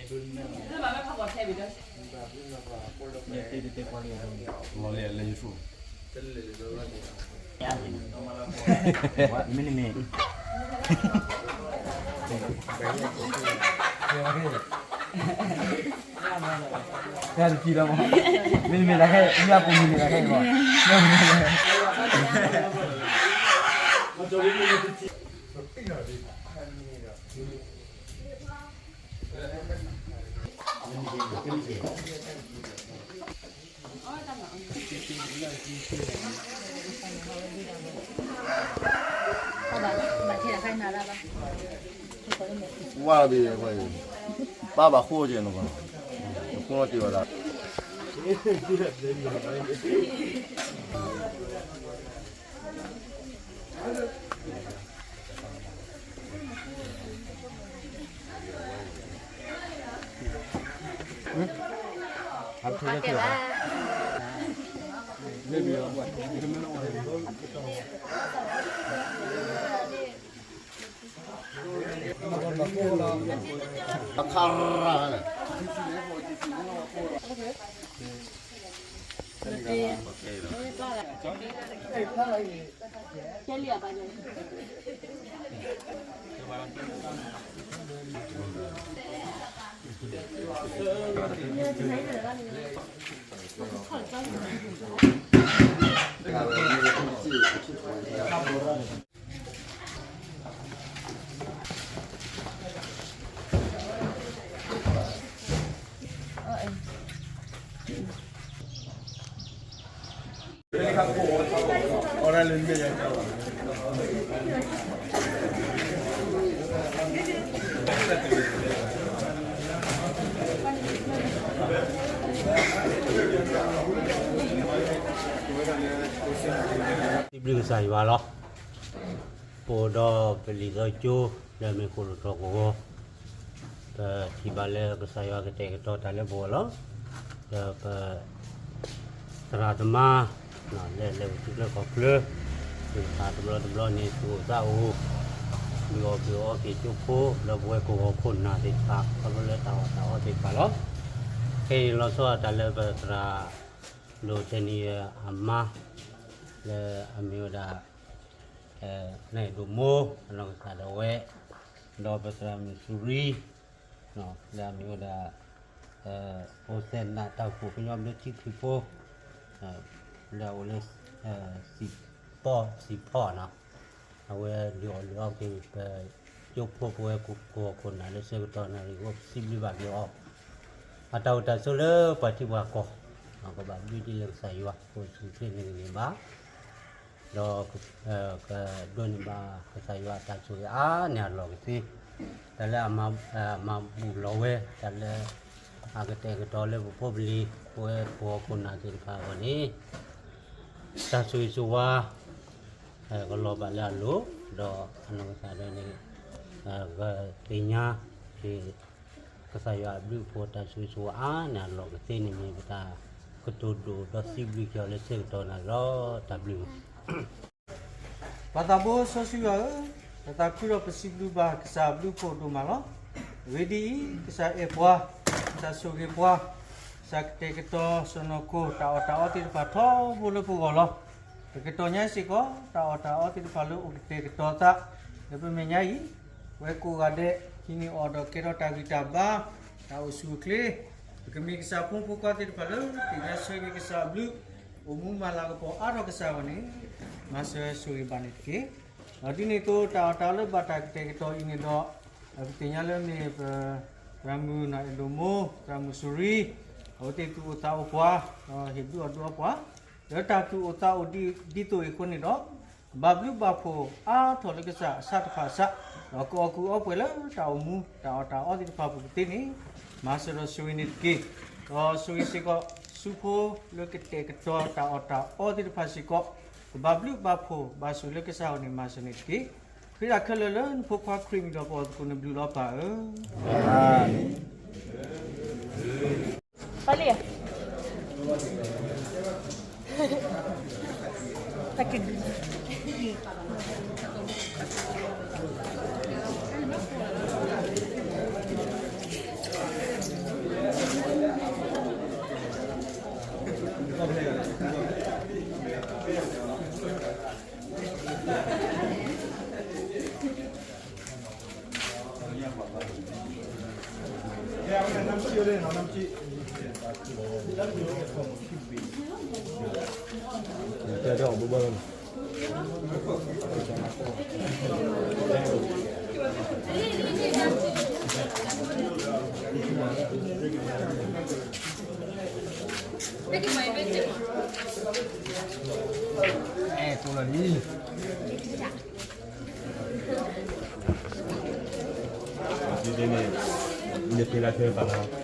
မ့တမ့ၢ်လၢခဲ ညၣ်ပူၤမံၤန့ၣ်လၢခဲအံၤဘၣ်. ဝါဘီ ပၢ်ဘၣ်ဃိကဲနီၤ, ဃိနီၤတ့ၢ်ဝဲဒၣ်. အခါရၣ်န့ၣ် စံးဘျုးကစၢ်ယွၤလီၤ. ပအိၣ်ဒီးပလံာ်စီဆှံကၠိ လၢအမ့ၢ်ဃိၣ်လိာ်ထီၣ်ကဝီၤ, ပထံၣ်ဘၣ်လၢကစၢ်ယွၤကတဲာ်ကတီၤတၢ်လၢပဂီၢ်လီၤ. ဒီးပ သရၣ်သမါ လၢလဲၤဝဲထံချၢကီၢ်ချၢ သ့ၣ်တဖၣ်တဘျီတဘျီန့ၣ် သူၣ်အိၣ်သးအိၣ် ဒုးအီၣ်ဒုးအီက့ၤကၠိဖိ လၢပဝဲကဝီၤခိၣ်နၢ်သ့ၣ်တဖၣ် ခီဖျိလၢတၢ်အီၣ်တၢ်အီသ့ၣ်တဖၣ်လီၤ. ခဲအံၤလီၤဆီဒၣ်တၢ်လၢပသရၣ်ဒိၣ်တဲနံၤအမါ လၢအမ့ၢ်ဝဲဒၣ် နအဲၣ်ဒိၣ်မိၢ် အနီၢ်ကစၢ်ဒၣ်ဝဲ ဒီးပသရၣ်မုၣ်စူၤရံ လၢအမ့ၢ်ဝဲဒၣ် အိၣ်သဲးနးတၢ်အိၣ်ဖှိၣ်ကညီဘျၢထံခရံာ်ဖိ လၢအအိၣ်လၢ စံၣ်ပီစံၣ်ဖီနီၤ, အဝဲဒုးအီၣ်ဒုးအီက့ၤ ပကၠိဖိပဝဲကဝီၤခိၣ်နၢ်လၢဆၢကတီၢ်န့ၣ် ပစံးဘျုးဘၣ်က့ၤအီၤ, အတၢ်အိၣ်တၢ်ဆိးလၢပှၤထံပှၤကီၢ် ကဘၣ်ဘျုးဒ်လၢကစၢ်ယွၤ ကအိၣ်ဆူၣ်အိၣ်ချ့န့ၣ်တဂ့ၤန့ၣ်ဘၣ် ဒီး ကဒိးန့ၢ်ဘၣ်ကစၢ်ယွၤအတၢ်ဆိၣ်ဂ့ၤအါန့ၢ်အလီၢ်ကသ့, တၢ်လၢအမၤဘူၣ်လီၤဝဲ တၢ်လၢ အကတဲာ်ကတီၤလၢပဖိပလံၤ ပဝဲပှၤခိၣ်နၢ်သ့ၣ်တဖၣ်အဂီၢ်န့ၣ် တၢ်ဆိၣ်ဂ့ၤဆိၣ်ဝါ ကလီၤဘၣ်လၢအလိၤ, ဒီးအနီၢ်ကစၢ်ဒၣ်န့ၣ် ကသ့ၣ်ညါ ကစၢ်ယွၤအဘျုးအဖှိၣ်တၢ်ဆိၣ်ဂ့ၤဆိၣ်ဝါအါန့ၢ်အလီၢ်ကသ့န့ၣ်မ့ၢ်ပတၢ်ကတိၤဒိၣ်ဒီးစံးဘျုးက့ၤအီၤလၢဆၢကတီၢ်န့ၣ်လီၤ. တၢ်ဘျုး ပှၤသးဘိစီဆှံယွၤဧၢ, ပသးခုဒီးပစံးဘျုးဘၣ်ကစၢ်အဘျုးအဖှိၣ်ဒိၣ်မးလီၤ. အဂ့ၢ်ဒ်အံၤ, ကစၢ်အဲၣ်ပှၤ, ကစၢ်ဆိၣ်ဂ့ၤပှၤ, ကစၢ်ကတဲာ်ကတီၤစီၢ်နီၤခိၣ် တၢ်အီၣ်တၢ်အီသ့ၣ်တဖၣ်ထီဘိလၢပဂီၢ်လီၤ. ပကတီၢ်ညါစ့ၢ်ကီး တၢ်အီၣ်တၢ်အီသ့ၣ်တဖၣ်လၢအိၣ်ကတဲာ်ကတီၤသး လၢပမဲာ်ညါအံၤ, ပဝဲကိးဂၤဒဲး ဟံးန့ၢ်အီၣ်ဒီးကဲထီၣ်တၢ်ဂံၢ်တၢ်ဘါ, တၢ်အိၣ်ဆူၣ်အိၣ်ချ့, ပကမ့ၢ်ကစၢ်ဖိမုၣ်ဖိခွါသ့ၣ်တဖၣ်လၢ သ့ၣ်ညါဆၢဂ့ၤကစၢ်အဘျုး, အိၣ်မူမၤလၤကပီၤအါထီၣ်ကစၢ်အဂီၢ်န့ၣ်, မၤစၢၤဆိၣ်ဂ့ၤဘၣ်န့ၣ်တက့ၢ်. ဒီးဒ်န့ၣ်အသိး တၢ်အီၣ်တၢ်အီလၢဘၣ်တၢ်ကတဲာ်ကတီၤအံၤန့ၣ်ဒီး, ပသ့ၣ်ညါလၢမ့ၢ်ပ သရၣ်မုၣ်နီၢ်အဲၣ်ဒိၣ်မိၢ် သရၣ်မုၣ်စူၤရံ, အဝဲသ့ၣ်သူၣ်အိၣ်သးအိၣ်ပှၤ, ဒီးဟ့ၣ်ဒုးအီၣ်ဒုးအီပှၤ, လၢတၢ်သူၣ်အိၣ်သးအိၣ်ဒ်သိးအံၤအဃိန့ၣ်ဒီး, ကဘၣ်ဘျုးဘၣ်ဖှိၣ်အါထီၣ်လၢကစၢ်အဆၣ်တဖၣ်အဆၣ်, ဒီးကအီၣ်ကူအီပှဲၤလၢတၢ်အိၣ်မူ တၢ်အီၣ်တၢ်အီသ့ၣ်တဖၣ်အပူၤကသ့န့ၣ်, မၤစၢၤဒီးဆိၣ်ဂ့ၤန့ၣ်တက့ၢ်. ဒီးဆိၣ်ဂ့ၤစ့ၢ်ကီး ဆူဖိလၢကတဲာ်ကတီၤတၢ်အီၣ်တၢ်အီသ့ၣ်တဖၣ်စ့ၢ်ကီး, ကဘၣ်ဘျုးဘၣ်ဖှိၣ်ဘၣ်ဆိၣ်လၢကစၢ်အဂီၢ်န့ၣ် မၤစၢၤန့ၣ်တက့ၢ်. ဃ့တၢ်ခဲလၢာ်လၢနဖိခွါခရံာ်မံၤဒီးပအီၣ်သကိးနဘျုးလီၤပၢ်ဧၢ. အၤမ့ၣ်. အဲၣ်ကိးလီၤလံ ဒ်န့ၣ် ယသ့လၢထွဲပာ်လီၤ